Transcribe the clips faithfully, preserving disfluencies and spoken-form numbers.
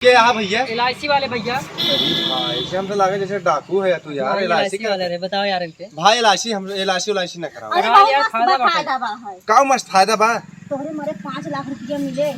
के यहाँ भैया? एल आई सी वाले भैया। अरे भाई, ऐसे हम तो लागे जैसे डाकू है तू यार, हाँ, एल आई सी एल आई सी का वाले रे, बताओ यार इनके। भाई, एल आई सी हम, एल आई सी, एल आई सी ना कराओ। अरे करा बहुत यार, मस्त फायदा बाटे। फायदा बा है। का मस्त फायदा बा? तोहरे मारे पाँच लाख रुपया मिले।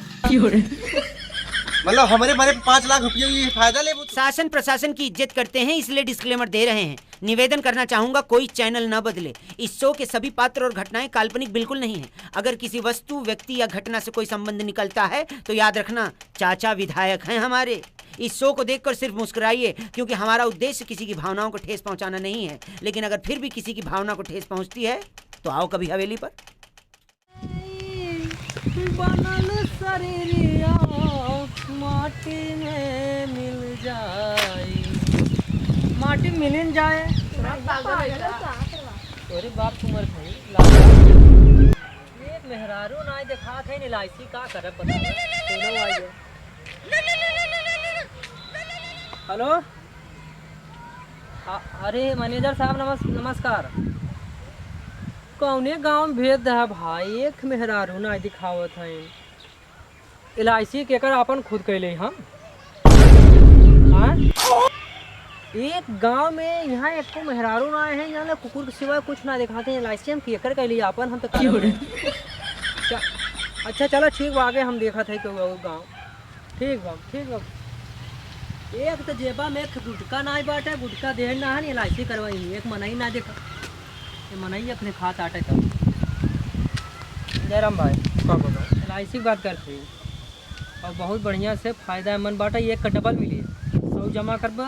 मतलब हमारे मारे पाँच लाख रुपया ये फायदा लेबू तू? शासन प्रशासन की इज्जत करते हैं, इसलिए डिस्क्लेमर दे रहे हैं। निवेदन करना चाहूंगा, कोई चैनल न बदले। इस शो के सभी पात्र और घटनाएं काल्पनिक बिल्कुल नहीं हैं। अगर किसी वस्तु, व्यक्ति या घटना से कोई संबंध निकलता है तो याद रखना, चाचा विधायक हैं हमारे। इस शो को देखकर सिर्फ मुस्कुराइए, क्योंकि हमारा उद्देश्य किसी की भावनाओं को ठेस पहुंचाना नहीं है। लेकिन अगर फिर भी किसी की भावना को ठेस पहुंचती है तो आओ कभी हवेली पर। बनल शरीरिया माटी में मिल जाई, माटी में मिलिन जाए। तोरे बाप के उम्र भई, लाला। एक मेहरारू नाई देखात है, एल आई सी का करब बताओ? सुनो भाई। हेलो। अ-, अरे मैनेजर साहब, नमस-, नमस्कार। कौने गाँव में भेज दे भाई, एक मेहरारू नाई दिखावत है। एल आई सी केकर आपन खुद कैले हम? हाँ? एक गाँव में यहाँ एको मेहरारू ना है, यहाँ ले कुकुर के सिवाय कुछ ना दिखाते हैं। एल आई सी हम केकर कैले आपन, हम तो करब। अच्छा, चलो ठीक बा, आगे हम देखत है केहू और गाँव। ठीक बा, ठीक बा। एक तो जेबा में एक गुटका नाई बाटे, गुटका देहे ना है, एल आई सी करवाई, एक मनई ना देखा। ये मनई अपने खात आटे तब। जयराम भाई। का बोलो? एल आई सी की बात करते हैं। और बहुत बढ़िया से फायदा मन बाटे, एक का डबल मिले, सौ जमा करबा,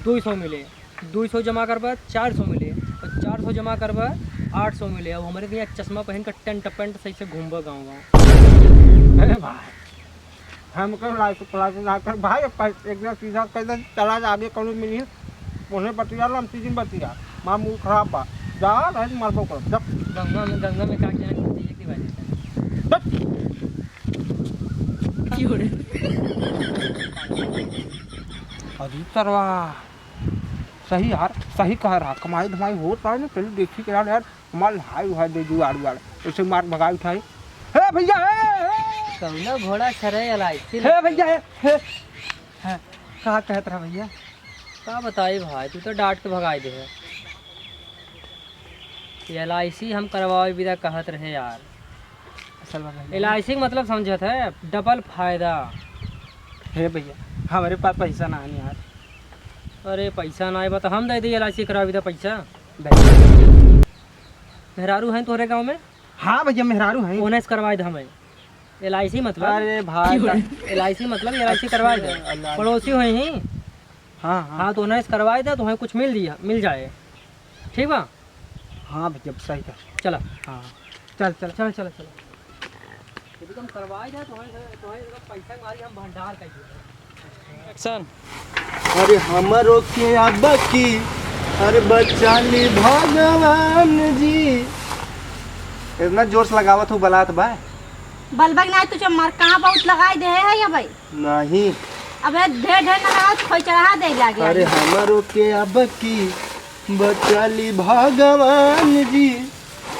दो सौ मिले, दो सौ जमा करबा, चार सौ मिले, और चार सौ जमा करबा, आठ सौ मिले। और हमारे यहाँ चश्मा पहन कर टेंट पेंट सही से घूमबा गाँव गाँव। अरे भाई, हमको लाइसेंस, लाइसेंस ना कर भाई, अब एक बार सीधा कह दे, चला जा आगे कौनो मिली, उन्हें बतिया ला, हम सीधी बतिया, मार मूड खराब बा, जा, नहीं तो मारबो करब, जब गंगा में, गंगा में काट जाए, तो ये की बात है? तब। क्यों रे? अरे सरवा, सही यार, सही कह रहा, कमाई धमाई होत रहा है ना, चलो देखी के यार, यार, हमार हाय हाय दे जुआड़ उआड़, ऐसे मार भगाई उठाई। हे भैया, हे, हे। कौनो घोड़ा चरे एल आई सी हे भैया, हे, हे। हाँ, का कहत रहा भैया? का बताई भाई, तू तो डांट के भगाई दे है। एल आई सी हम करवावे बिदा कहत रहे यार। असल बात है। एल आई सी के मतलब समझत है, डबल फायदा। हे भैया, हमारे पास पैसा ना है यार। अरे पैसा ना आए बा तो हम दे दी एल आई सी करावे बिदा पैसा। दे। मेहरारू हैं तोहरे गाँव में? हाँ भैया, मेहरारू हैं। ओने से करवाए दे हमें। एल आई सी मतलब? अरे भाई, एल आई सी मतलब एल आई सी करवाए दे। अच्छा, एल आई सी। पड़ोसी हुए ही। हाँ, हाँ। हाँ, तो ओने से करवाए दे, तो हमें कुछ मिल जिया, मिल जाए। ठीक बा? हाँ भैया, सही कहा। चला। हाँ, चल, चल। चल, चल, चल। यदि तुम करवाए दे, तो हमें, तो हमें पैसा मारी हम भंडार कर दिए। एक्शन। अरे हमरो के अब की, अरे बचा ली भगवान जी। इतना जोर से लगावत हूँ, बलात बा। बलबा के नाई तू चमार कहाँ बहुत लगाई दे है या भाई? नहीं। अबे ढेर ढेर ना लगाओ, खोई चढ़ा दे लागे। अरे हमरो के अब की बचा ली भगवान जी।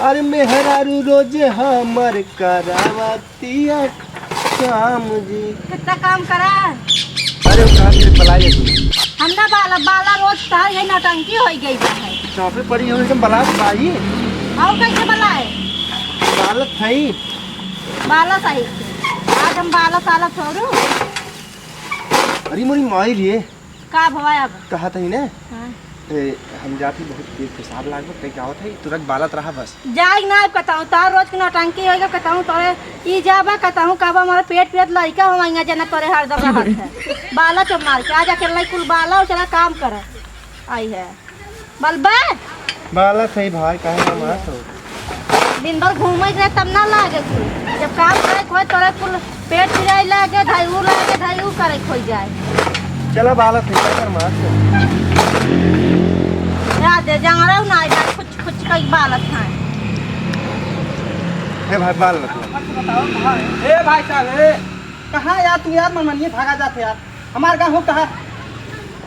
अरे मेहरारू रोज हमर करावतिया काम जी। कितना काम करा? अरे वो काम से बला ले तू। हम ना बाला, बाला रोज तार यही नौटंकी हो गई बा है। चौपे पड़ी हो एकदम बलात भाई। और कैसे बलाए? बालत है। बालत है। आज हम बालत सालत छोड़ू। अरे मोरी माई लिए। का भवा अब? कहा था ही ने? हाँ। ए, हम जाती बहुत तेज पेशाब लागल, कहीं का होत है, तुरंत बालत रहा बस। जाई ना अब कताऊ, तार रोज के नौटंकी होइगा कताऊ, तोरे ई जाबा कताऊ, काबा हमारा पेट पियत लइका हो आइंगा जना तोरे हरदम रहत है। बाला चो मार के, आ जाके लई कुल बाला और चला काम कर। आई है। बलबे? बाला सही भाई, काहे ना मारत हो? दिन भर घूमे के रहे तब ना लागे कुल। जब काम करे के होए तोरे कुल पेट पिराई लागे, धाई ऊ लागे, धाई ऊ करे के होई जाए। चला बाला सही कर मारत हो। या दे जंगरा ना आई कुछ कुछ कई बालत है। ए भाई बाल रख। ए भाई साहब, ए, कहाँ यार तू यार मनमानिए भागा जाते यार। हमार गाँव हो कहाँ?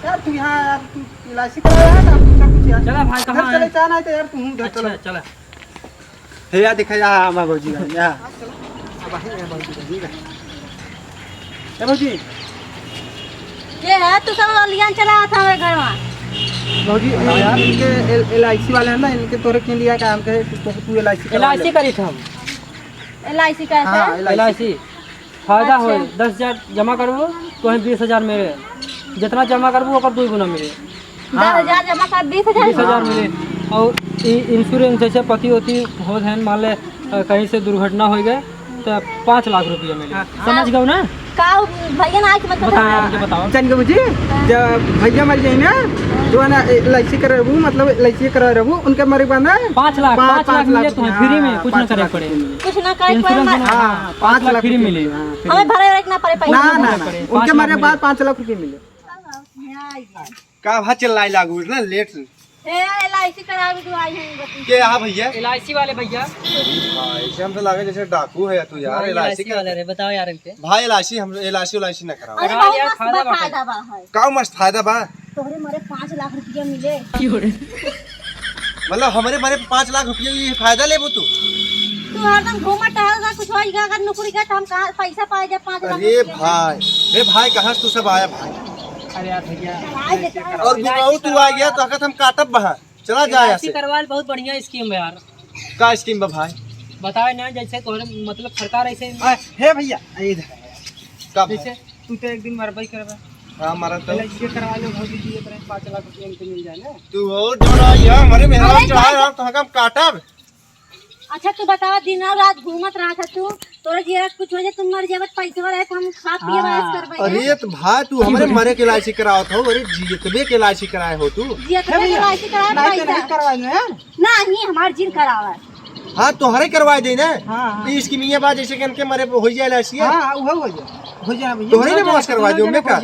यार तू यहाँ यार तू एल आई सी कराया है ना, पूछा कुछ यार। चला भाई, कहाँ चल, चले है? चाह ना तो यार तू हूँ घर अच्छा, चलो। चला। हे यार, देखा जा, हाँ, हाँ, भौजी भाई, यहाँ। अब आई है भौजी भाई, ठीक है। ए भौजी, ये है, तू सब लियान चला था हमारे घर में। भौजी, हाँ यार। इनके एल-, एल आई सी वाले हैं ना, इनके तोरे के लिए काम करे, तू, तू एल आई सी करवा एल आई सी ले। करी था हम। एल आई सी का है? हाँ, एल आई सी। एल आई सी। फायदा अच्छा। होए, दस हजार जमा करबो, तो हमें बीस हजार मिले। जितना जमा करबो, ओकर दो गुना मिले। हाँ। दस हजार जमा कर, बीस हजार? बीस हजार मिले। और ई इंश्योरेंस, जैसे पति होती होत है, मान ले, अ, कहीं से दुर्घटना हो गए, तो पाँच लाख रुपया मिले। हाँ। समझ गए ना? का भैया ना, आज मत बताओ यार, हाँ, उनके बताओ। चंद के बुझी, हाँ। जब भैया मर जाए ना, तो है ना, एल आई सी करे रहू, मतलब एल आई सी करे रहू, उनके मरे के बाद ना, पाँच लाख, पाँच, पाँच लाख पाँच लाख मिले तो रुपया, फ्री में, हाँ, कुछ ना पाँच करे लाख पड़े। रुपया मिले। कुछ ना करे पड़े, इंश्योरेंस मत-, हाँ, हाँ, पाँच लाख फ्री मिले। हाँ, फ्री। हमें भरे उरे के ना पड़े पैसा। ना, ना, ना, ना, उनके मरे के बाद पाँच लाख रुपया मिले। का भा चिल्लाए लागू ना लेट। ए, एल आई सी करावे तो आई हैं बती। के यहाँ भैया? एल आई सी वाले भैया। हाँ, ऐसे हमसे लगे जैसे डाकू है तू यार, हाँ, एल आई सी एल आई सी वाले रे, बताओ यार इनके। भाई एल आई सी हम, एल आई सी उल आई सी ना कराओ। अरे करा बहुत यार, मस्त फायदा बा, फायदा बा है। का मस्त फायदा बा? तोहरे मरे पाँच लाख रुपया मिले। मतलब हमरे मरे पाँच लाख रुपया ये फायदा लेबू तू? तू हरदम घूमा टहल रहा, कुछ हो गया, अगर नौकरी गया तो हम कहाँ पैसा पाए जा पाँच लाख अरे रुपया? भाई, रे भाई, कहाँ से तू सब आया भाई? अरे यार भैया, चढ़ाई देता है। और घुमाऊ तू आ गया तो अगर हम काटब बहा, चला जा यहाँ एल आई सी से। करवा ले, बहुत बढ़िया स्कीम है यार। का स्कीम बा भाई? बताए ना, जैसे तोहरे मतलब सरकार ऐसे आ, हे भैया, आ, इधर आ यार। का भाई? जैसे तू तो एक दिन मरबई करबा। हाँ, मरा तो। पहले ये करवा लो, भौजी जी, इतने पाँच लाख रुपया इनको मिल जाए ना। तू हो जोड़ा, ये हमारे मेहरारू अरे चढ़ा भाई। रहा, तो हम काटब। अच्छा, तू बतावा, दिन और रात घूमत रहा था तू, तोरा जिया कुछ हो जाए, तुम मर जाबत, पैसा रहे तो हम खा पिए हाँ। ऐश करबे। अरे तो भाई, तू हमरे मरे के एल आई सी करावत हो, अरे जियतबे के एल आई सी कराए हो तू। जियतबे के एल आई सी कराए, नहीं तो पैसा। नहीं करवाए ना यार। नहीं, हमार जिन करावा। हाँ, तोहरे करवाए दे ना। हाँ, हाँ। ई स्कीमिया बा, जैसे कि इनके मरे हो जाए एल आई सी। हाँ, हाँ, उहो हो जाए। हो जाए भैया। तोहरे ने मौज करवाए दे, उनमें का?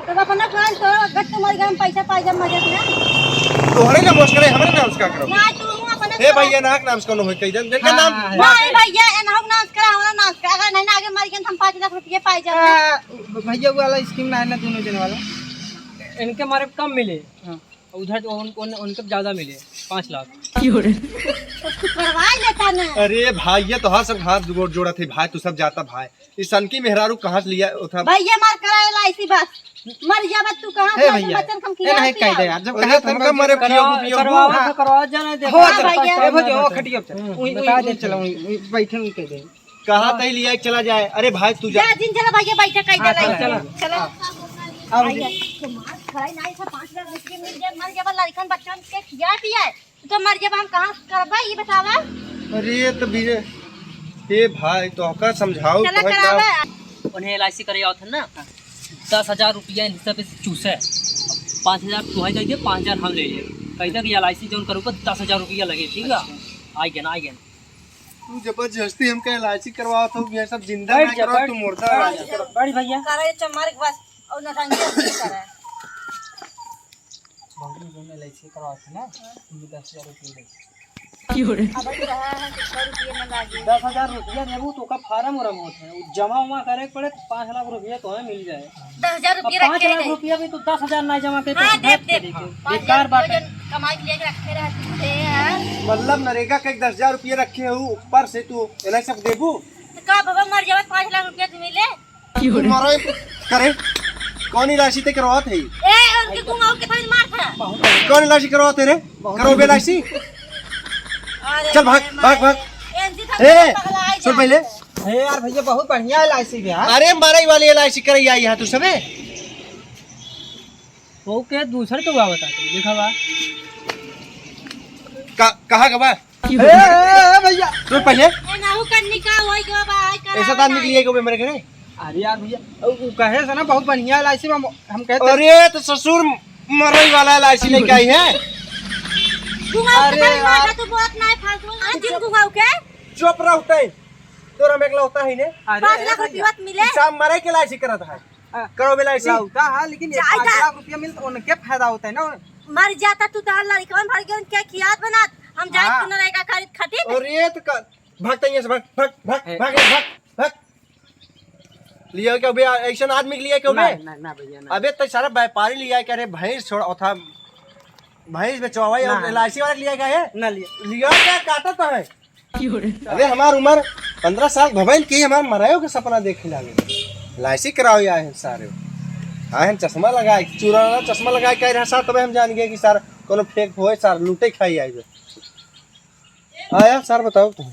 तो अपना plan तो अगर तुम्हारे घर में पैसा पाई जब मजे में। तोहरे ने मौज करे, हमरे नाम से का करो? ना, तू अपना ए भैया, नाक नाम से कौन होई कही दे, जिनका हाँ, नाम हाँ, हाँ। नहीं भैया, ए नाक नाम से करा, हमारा नाम से करा, अगर नहीं ना आगे मर गए तो हम पाँच लाख रुपये पाई जाब। आ, भैया वाला स्कीम ना है ना, दोनों जन वाला। इनके मारे कम मिले। हाँ। उधर तो उन, उन, उनके ज्यादा मिले, पाँच लाख। क्यों रे? तो तू करवा लेता ना। अरे भाई, ये तो हर सब हाथ जोड़, जोड़ा थे भाई, तू सब जाता भाई। इस सन की मेहरारू कहाँ से लिया था? भैया मार करा एल आई सी बस। मर जाबत तू कहाँ हे से भैया, बचन हम ए, किया नहीं, कह दे यार, जब अरे कहा तुमका तुमका मरे करवा-, पियो, पियो, करवावा हाँ। तो करवा जाना दे। हो, हाँ चल, भैया। ए, वो जो, वो खटिया पे चल। हम्म, उई, उई, बता उई, दे। चलो, उई, उई, बैठे, उई कह दे। कहा तई लिया के चला जाए। अरे भाई, तू जा। जा, जिन चला भैया, बैठे कह दे हाँ, चला, चला। चला। हाँ। हाँ, भैया। भैया, तो मार खाए ना, ऐसा पाँच लाख रुपये मिल जाए, मर जाबा, लड़कन बच्चन के खिया पिया है। तो मर जाबा, हम कहाँ से करबा, ये बतावा। अरे, तो बीरे, ए भाई, तो का समझाओ, चला तो है का? करावा। उन्हें एल आई सी करे आवत है ना, दस हजार रुपया इन हिसाब से चूसे, पाँच हजार तुम्हें दे दे, पाँच हजार हम ले ले। कह दे कि एल आई सी जौन करूँगा, दस हजार रुपया लगे, ठीक है? अच्छा। आ गया ना, आ गया ना। तू जबरदस्ती हमका एल आई सी करवावत हो, ये सब जिंदा बैठ ना जा, करो, बैठ। तू मुर्दा बैठ एल आई सी जा, करो। बैठ भैया। करे चमार के पास और नटंगी अपनी करे। भौजी जो एल आई सी करवावत है ना, हाँ। तुम दस हजार रुपये दे। क्यों रे? अब तो रहा है कि सौ रुपये में लागे। दस हजार रुपया देबू तो का फार्म उरम होत है, वो जमा उमा करे के पड़े तो पाँच लाख रुपया तो है मिल जाए। दस हजार अब रुपये पाँच रखे लाख रहे। रुपया भी तो दस हजार ना जमा के हाँ, तो देब, देब। देब। पाँच बेकार हजार बात है। रुपये जन कमाई के लिए रखे रहते हैं यार। मतलब नरेगा के दस हजार रुपये रखे हो, ऊपर से तू एल आई सी सब देबू? तो का बाबा मर जावे, पाँच लाख रुपया तो मिले? तू मरो करे। कौन एल आई सी ते करवात है? ए, उनके घुमाओ के थोड़ी मार खड़ा। कौन एल आई सी करवात है रे? करो बे एल आई सी। अरे चल भाग, भाग, भाग। एनसी था ए, पगला है सुन जा। पहले। अरे यार भैया, बहुत बढ़िया एल आई सी बे यार। अरे मरई वाली एल आई सी करई आई है तू सबे। वो के दूसर के बा बता तू, देखा बा। का, कहाँ का बा? ए, ए, ए, भैया। सुन पहले। ए, नाहू कन्नी का होई गवा बा, आई करा ऐसा तो आदमी के लिए को मेरे घरे। अरे यार भैया, उ, उ कहे से ना बहुत बढ़िया एल आई सी में हम, हम कहते अरे तो ससुर मरई वाला एल आई सी लेके आई है। घुमाओ के अरे खाली यार। माथा तू बहुत ना है फालतू। आज दिन घुमाओ के। चुप रह उठे। तोरा में एकला होता ही ने। अरे पाँच लाख भाई। रुपया मिले। शाम मरई के एल आई सी करत है। हाँ। करो बे एल आई सी। लौटा है, लेकिन एक जाए पाँच जा। लाख रुपया मिलत, उनके फायदा होता है ना। मर जाता तू तो लड़कन भर के उनके खियात बनात। हम जाए हाँ। तू नरेगा खरीद खातिर। अरे तो का, भागता ही है से, भाग, भाग, भाग, ए। भाग, भाग, भाग। लिया क्या बे, ऐसा आदमी के लिए क्या बे? ना, ना, ना भैया, ना। अबे तो सारा व्यापारी लिया क्या रे, भैंस छोड़ा था, भैंस बेचवाई और ना। एल आई सी वाला के लिया क्या है? ना लिया। लिया क्या, काटा तो है। अबे हमार उम्र पन्द्रह साल भवन की, हमार मरायो के सपना देखे लागे। एल आई सी कराओ या है सारे। आए हम चश्मा लगाए, चूरा वाला चश्मा लगाए के आए रहा सार, तबे हम जान गए कि सार कोनो फेंक होए, सार लूटे खाई आए। आया सार, बताओ तुम।